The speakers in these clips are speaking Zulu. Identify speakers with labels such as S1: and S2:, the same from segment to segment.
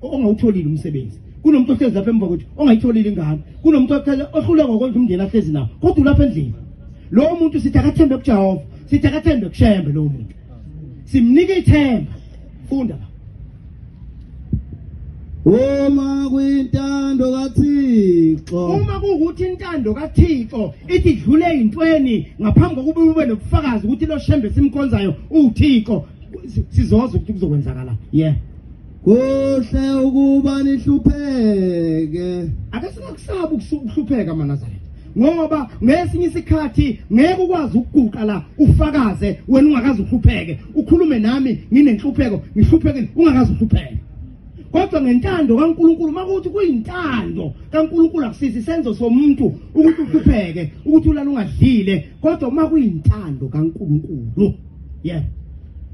S1: Ongawutholile umsebenzi, kunomuntu ohlezi lapha emva kwethu ongayitholile ingane, kunomuntu ohlulwe ngokondla umndeni ahlezi nawo, kodwa ulapha endlini. Lowo muntu sithi akathembe kuJehova, sithi akathembe kuShembe. Lowo muntu simnika ithemba. Funda la.
S2: Uma kuyintando kaThixo,
S1: uma kuwukuthi intando kaThixo ithi dlule ezintweni ngaphambi kokuba ube nobufakazi ukuthi lo Shembe simkhonzayo uThixo, sizoza ukuthi kuzokwenzakala. Yeah.
S2: Kuhle ukuba nihlupheke.
S1: Ake singakusabi ukuhlupheka, maNazaretha, ngoba ngesinye isikhathi ngeke ukwazi ukuguqa la ufakaze wena ungakaze uhlupheke, ukhulume nami nginenhlupheko, ngihluphekile ungakaze uhlupheke. Kodwa ngentando kaNkulunkulu, makuthi kuyintando kaNkulunkulu, akusisi isenzo somuntu ukuthi uhlupheke, ukuthi ulala ungadlile, kodwa uma kuyintando kaNkulunkulu. Yeah.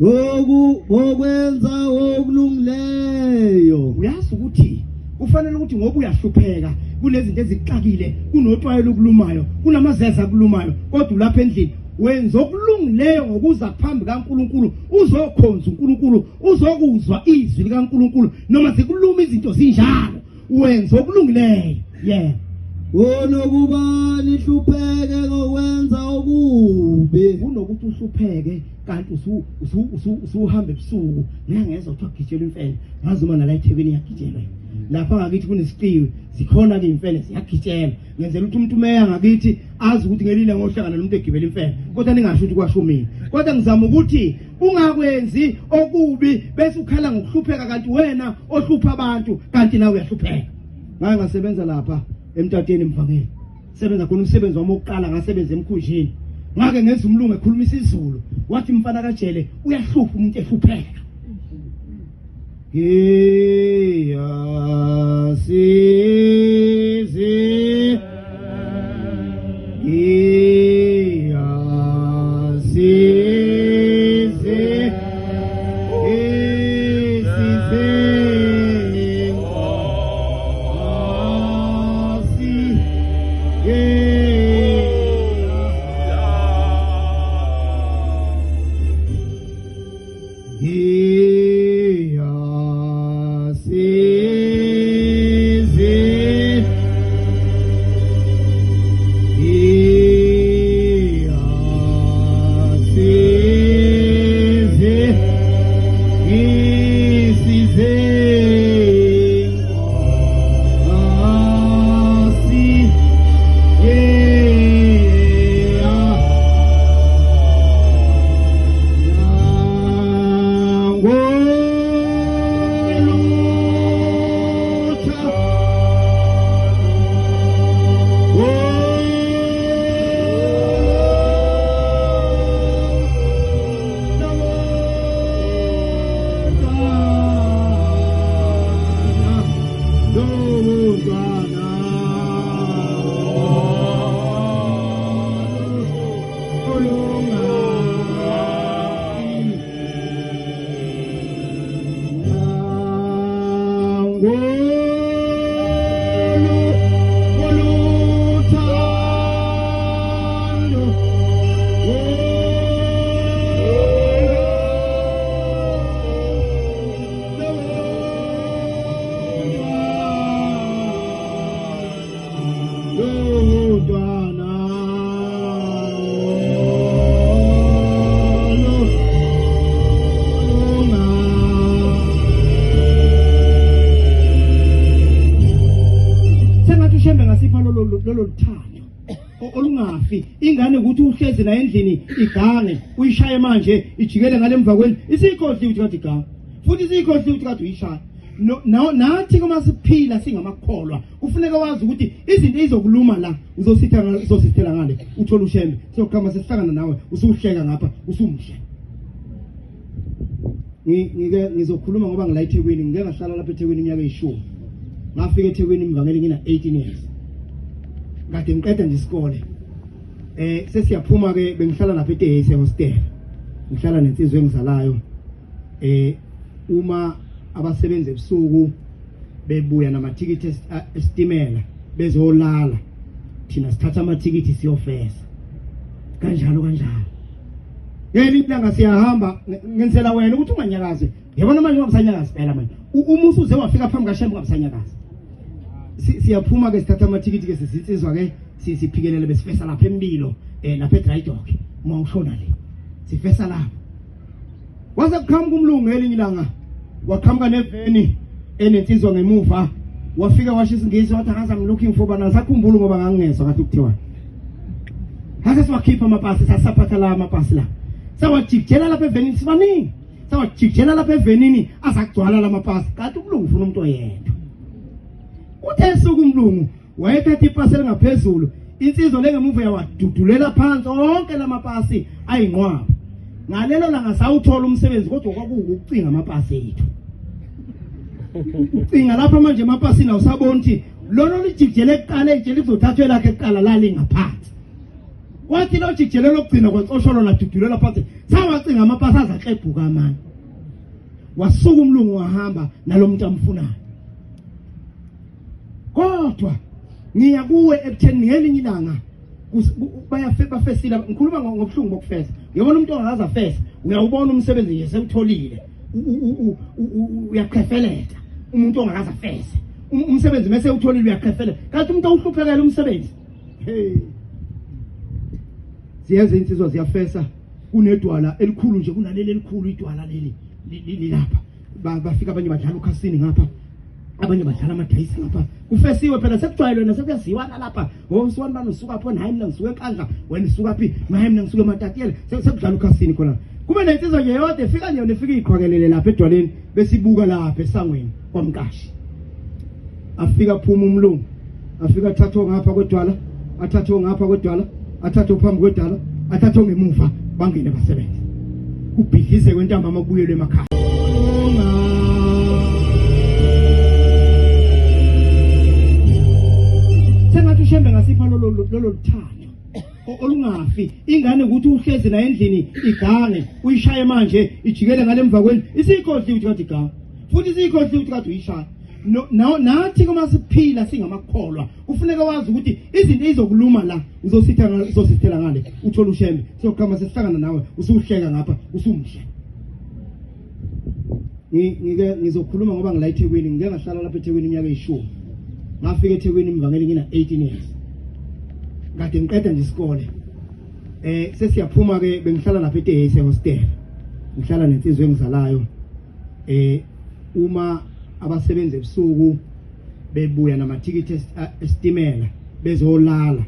S2: Ngokwenza okulungileyo.
S1: Uyazi ukuthi kufanele ukuthi ngoba uyahlupheka, kunezinto ezikuxakile, kunotwayi lokulumayo, kunamazeza akulumayo, kodwa ulapha endlini wenza okulungileyo ngokuza phambi kaNkulunkulu, uzokhonza uNkulunkulu, uzokuzwa izwi likaNkulunkulu noma zikuluma izinto zinjalo, wenza okulungileyo. Yeah.
S2: Kunokuba nihlupheke ngokwenza okubi.
S1: Kunokuthi uhlupheke kanti usuhamba ebusuku, ngeke ngezwa kuthiwa kugitshelwa imfene. Ngazi uma nala eThekwini iyagitshelwa lapha ngakithi, kunesiqiwi, zikhona ke imfene ziyagitshelwa. Ngenzela ukuthi umuntu meya ngakithi azi ukuthi ngelile ngohlangana nomuntu egibela imfene, kodwa ningasho ukuthi kwasho mina, kodwa ngizama ukuthi ungakwenzi okubi bese ukhala ngokuhlupheka kanti wena ohlupha abantu, kanti nawe uyahlupheka. Ngake ngasebenza lapha emtateni, mvangeli, sebenza khona umsebenzi wami wokuqala, ngasebenza emkhunjini. Ngake ngenza umlungu ekhuluma isiZulu, wathi, "Mfana kaJele, uyahlupha umuntu ehlupheka." Ngiyasizi, ngiyasizi, isize Nkosi, yeah. Ngiyasizi, ngiyasizi, ngisize Nkosi, yeah. Sengathi uShembe ngasipha lolo luthando olungafi. Ingane ukuthi uhlezi naye endlini igange, uyishaye manje ijikele ngale mva kwendlu, isiyikhohliwe ukuthi kade igange, futhi isiyikhohliwe ukuthi kade uyishaya. Nathi uma siphila singamakholwa, kufuneka wazi ukuthi izinto izokuluma la, uzositha uzosithela ngale, uthola uShembe soqhama sesihlangana nawe, usuhleka ngapha usumhle. Ngike ngizokhuluma ngoba ngila eThekwini, ngike ngahlala lapha eThekwini iminyaka eyishumi. Ngafika eThekwini, mvangeli, ngina 18 years, kade ngiqeda nje isikole. Sesiyaphuma ke, bengihlala lapha eTehesi hostel, ngihlala nensizwe engizalayo. Uma abasebenzi ebusuku bebuya namathikithi esitimela bezolala, thina sithatha amathikithi siyofesa, kanjalo kanjalo. Ngelinye ilanga siyahamba, ngenzela wena ukuthi unganyakazi, yabona manje ungasanyakazi phela manje. Uma usuze wafika phambi kaShembe ungabusanyakaza. Siyaphuma ke sithatha amathikithi ke sisinsizwa ke siphikelele besifesa lapha empilo lapha eDry Dock uma ushona le sifesa lapha. Wase kuqhamuka umlungu ngelinye ilanga waqhamuka neveni enensizwa ngemuva wafika washo isingisi wathi angazi I'm looking for bana sakhumbula ngoba ngangingezwa kahle ukuthiwa hase siwakhipha amapasi sasaphatha la amapasi la sawajikijela lapha evenini sibaningi sawajikijela lapha evenini azagcwala lamapasi kanti umlungu ufuna umuntu oyedwa. Uthe esuka umlungu wayethatha ipasi elingaphezulu insizwa lengemuva yawadudulela phansi onke lamapasi ayinqwaba. Ngalelo langa sawuthola umsebenzi kodwa kwakuwukucinga amapasi ethu. Ucinga lapha manje emapasini awusaboni ukuthi lona lijikijele kuqala itshe lizothathwa elakhe kuqala lalingaphansi. Kwathi lo jikijele lokugcina kwacosholo ladudulela phansi sawacinga amapasi azaklebhuka amanye. Wasuka umlungu wahamba nalomuntu amfunayo. Kodwa ngiya kuwe ekutheni ngelinye ilanga bafesile ngikhuluma ngobuhlungu bokufesa. Uyabona umuntu ongakaze afese uyawubona umsebenzi nje sewutholile uyaqhefeleta umuntu ongakaze afese umsebenzi mese utholile uyaqhefeleta kanti umuntu awuhluphekela umsebenzi. Hey, ziyenza insizwa ziyafesa kunedwala elikhulu nje kunaleli elikhulu idwala leli lilapha bafika abanye badlala ukhasini ngapha abanye badlala amadayisi ngapha kufesiwe phela sekujwayelwe nasekuyaziwana lapha ngomsuwani bani usuka pho naye mina ngisuka enkandla wena usuka phi naye mina ngisuka ematatiyela sekudlala ukhasini khona kube nensizwa nje yodwa efika nje yona ifika iqhwakelele lapha edwaleni besibuka lapha esangweni kwamqashi. Afika phuma umlungu afika athathwe ngapha kwedwala athathwe ngapha kwedwala athathwe phambi kwedwala athathwe ngemuva bangene basebenze kubhidlize kwentambama kubuyelwe emakhaya. Sengathi uShembe ngasipha lolo lolo luthando olungafi ingane ukuthi uhlezi la endlini igange uyishaye manje ijikele ngale mva kwendlu isikhohliwe ukuthi kade iganga futhi isikhohliwe ukuthi kade uyishaya. Nathi uma siphila singamakholwa kufuneka wazi ukuthi izinto ezizokuluma la uzositha uzosithela ngale uthola uShembe soqhama sesihlangana nawe usuhleka ngapha usumhle. Ngike ngizokhuluma ngoba ngila eThekwini ngike ngahlala lapha eThekwini iminyaka eyishumi. Ngafika eThekwini imvangeli ngina 18 years. Kade ngiqeda nje isikole. Sesiyaphuma ke bengihlala lapha eTehese hostel. Ngihlala nensizwe engizalayo. Uma abasebenzi ebusuku bebuya namathikithi esitimela bezolala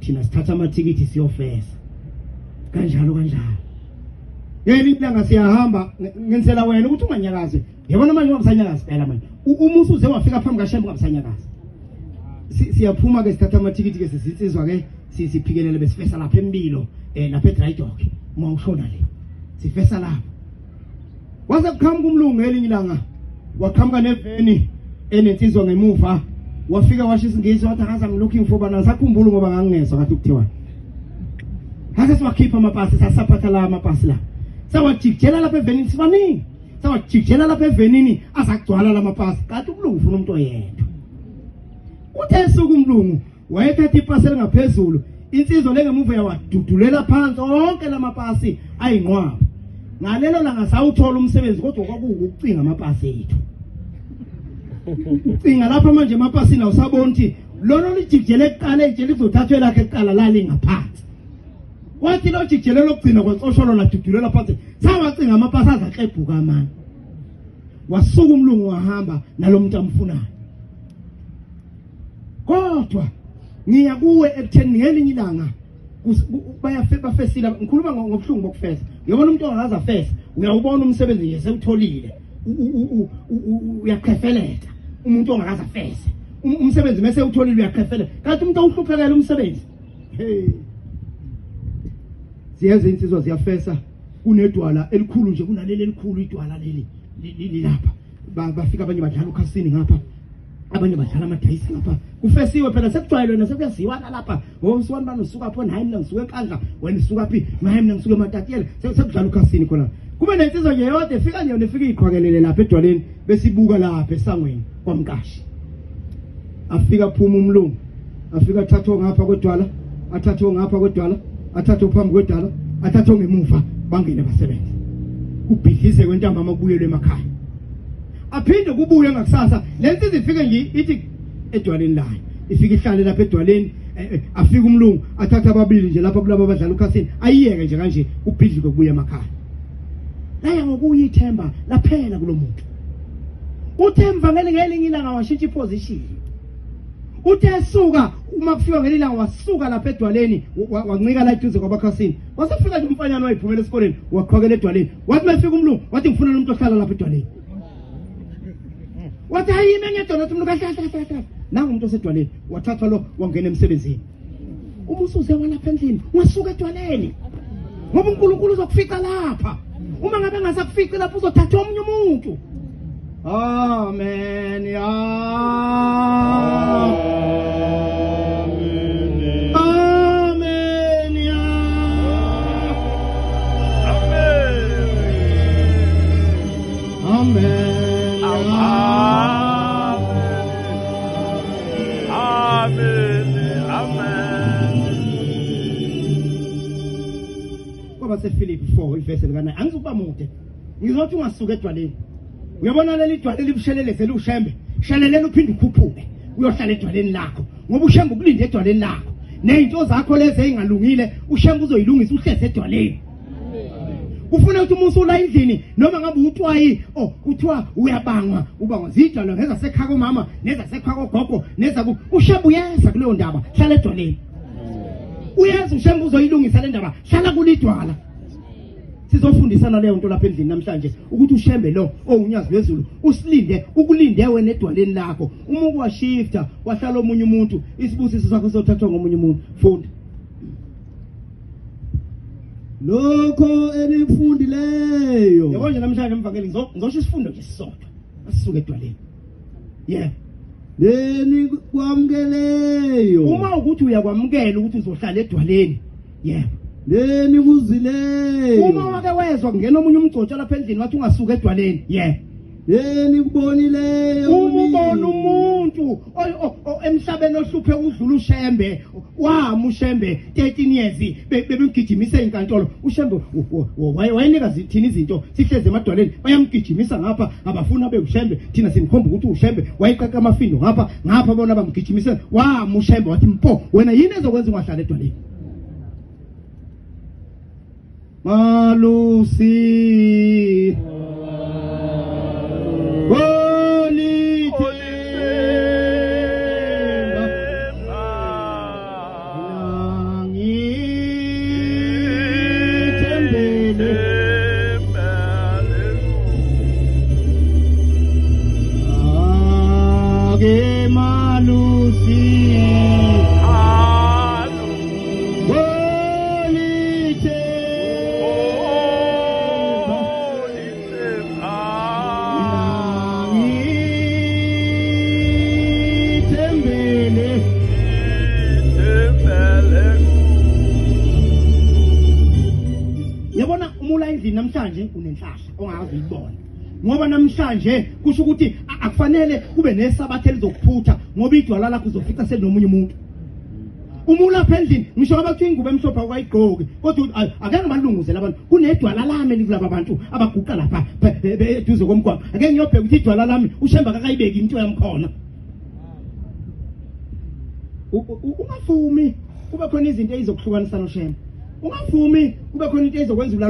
S1: thina sithatha amathikithi siyofesa kanjalo kanjalo. Ngelinye ilanga siyahamba ngenzela wena ukuthi unganyakazi. Yabona manje ungabusanyakazi phela manje. Uma usuze wafika phambi kaShembe ungabusanyakazi. Siyaphuma ke sithatha amathikithi ke sisinsizwa ke siphikelele besifesa lapha empilo lapha eDry Dock uma ushona le sifesa lapha. Wase kuqhamuka umlungu ngelinye ilanga waqhamuka neveni enensizwa ngemuva wafika washo isingisi wathi angazi I'm looking for bana sakhumbula ngoba ngangingezwa kahle ukuthiwa. Hase siwakhipha amapasi sasaphatha la amapasi la sawajikijela lapha evenini sibaningi sawajikijela lapha evenini azagcwala lamapasi kanti umlungu ufuna umuntu oyedwa. Uthe esuka umlungu wayethatha ipasi elingaphezulu insizwa lengemuva yawadudulela phansi onke lamapasi ayinqwaba. Ngalelo langa sawuthola umsebenzi kodwa kwakuwukucinga amapasi ethu. Ucinga lapha manje emapasini awusaboni ukuthi lona lijikijele kuqala itshe lizothathwa elakhe kuqala lalingaphansi. Kwathi lo jikijele lokugcina kwacosholo ladudulela phansi sawacinga amapasi azaklebhuka amanye. Wasuka umlungu wahamba nalomuntu amfunayo. Kodwa ngiya kuwe ekutheni ngelinye ilanga bafesile ngikhuluma ngobuhlungu bokufesa. Uyabona umuntu ongakaze afese uyawubona umsebenzi nje sewutholile uyaqhefeleta umuntu ongakaze afese umsebenzi mese utholile uyaqhefeleta kanti umuntu awuhluphekela umsebenzi. Hey, ziyenza insizwa ziyafesa kunedwala elikhulu nje kunaleli elikhulu idwala leli lilapha bafika abanye badlala ukhasini ngapha abanye badlala amadayisi ngapha kufesiwe phela sekujwayelwe nasekuyaziwana lapha ngomsuwani bani usuka pho naye mina ngisuka enkandla wena usuka phi naye mina ngisuka ematatiyela sekudlala ukhasini khona kube nensizwa nje yodwa efika nje yona ifika iqhwakelele lapha edwaleni besibuka lapha esangweni kwamqashi. Afika phuma umlungu afika athathwe ngapha kwedwala athathwe ngapha kwedwala athathwe phambi kwedwala athathwe ngemuva bangene basebenze kubhidlize kwentambama kubuyelwe emakhaya. Aphinde kubuye ngakusasa le nsizwa ifike nje ithi edwaleni layo, ifike ihlale lapha edwaleni, afike umlungu athathe ababili nje lapha kulabo abadlala ukhasini, ayiyeke nje kanje kubhidlike kubuye emakhaya. Laya ngokuya ithemba laphela kulo muntu. Uthe mvangeli ngelinye ilanga washintsha iposition. Uthe esuka uma kufika ngelinye ilanga wasuka lapha edwaleni wancika la eduze kwabakhasini. Wasefika nje umfanyana wayiphumela esikoleni waqhwakela edwaleni. Wathi mayefika umlungu wathi ngifuna lo muntu ohlala lapha edwaleni. Wathi hayi ime ngedwala, wathi umlungu kahle kahle kahle kahle. Nangu umuntu osedwaleni wathathwa lo wangena emsebenzini. Uma usuze walapha endlini wasuka edwaleni. Ngoba uNkulunkulu uzokufica lapha. Uma ngabe engasakufici lapho uzothatha omunye umuntu. Amen. Ya. Amen. Ya. Amen.
S3: Amen. Amen.
S1: Kwabase Filipi 4 ivesi lika 9. Angizukuba mude. Ngizothi ungasuka edwaleni. Uyabona leli dwala elibusheleleze liwushembe. Shelelela uphinde ukhuphuke. Uyohlala edwaleni lakho. Ngoba ushembe ukulinde edwaleni lakho. Nezinto zakho lezi ezingalungile ushembe uzoyilungisa uhleze edwaleni. Kufuna ukuthi uma usula endlini noma ngabe utwayi oh kuthiwa uyabangwa ubangwa zidalwa ngezasekhaya komama nezasekhaya kogogo neza ku ushembe uyeza kuleyo ndaba, hlala edwaleni. Uyeza ushembe uzoyilungisa le ndaba, hlala kulidwala. Sizofundisana leyo nto lapha endlini namhlanje ukuthi ushembe lo owunyazi lwezulu usilinde ukulinde wena edwaleni lakho. Uma ukwashifta wahlala omunye umuntu, isibusiso sakho sothathwa ngomunye umuntu. Funda
S2: lokho enikufundileyo.
S1: Yabo nje namhlanje mvangeli ngizosho isifundo nje sisodwa, asisuke edwaleni. Yeah.
S2: Nenikwamukeleyo.
S1: Uma ukuthi uyakwamukela ukuthi uzohlala edwaleni. Yebo.
S2: Nenikuzileyo.
S1: Uma wake wezwa kungena omunye umgcotsha lapha endlini wathi ungasuka edwaleni. Yebo.
S2: Nenikubonileyo.
S1: Uma ubona umuntu emhlabeni ohluphe udlula uShembe, wama uShembe 13 years bebemgijimisa enkantolo. uShembe wayenika thina izinto sihlezi emadwaleni, bayamgijimisa ngapha abafuna abe uShembe, thina simkhomba ukuthi uShembe wayeqaqa amafindo ngapha ngapha, bona bamgijimisa. Wama uShembe wathi mpo wena yini ezokwenza ungahlala edwaleni? Malusi Yabona uma ula endlini namhlanje unenhlahla ongazi uyibona, ngoba namhlanje kusho ukuthi akufanele kube nesabatha elizokuphutha, ngoba idwala lakho uzofica selinomunye umuntu. Uma ulapha endlini ngisho ngabe kuthiwa ingubo emhlophe awukayigqoki, kodwa ake ngibalunguze labantu, kunedwala lami elikulaba bantu abaguqa lapha eduze komgwaqo, ake ngiyobheka ukuthi idwala lami uShemba akakayibeki into yami khona. Ungavumi kube khona izinto ezizokuhlukanisa noShemba, ungavumi kube khona into ezokwenza ulala.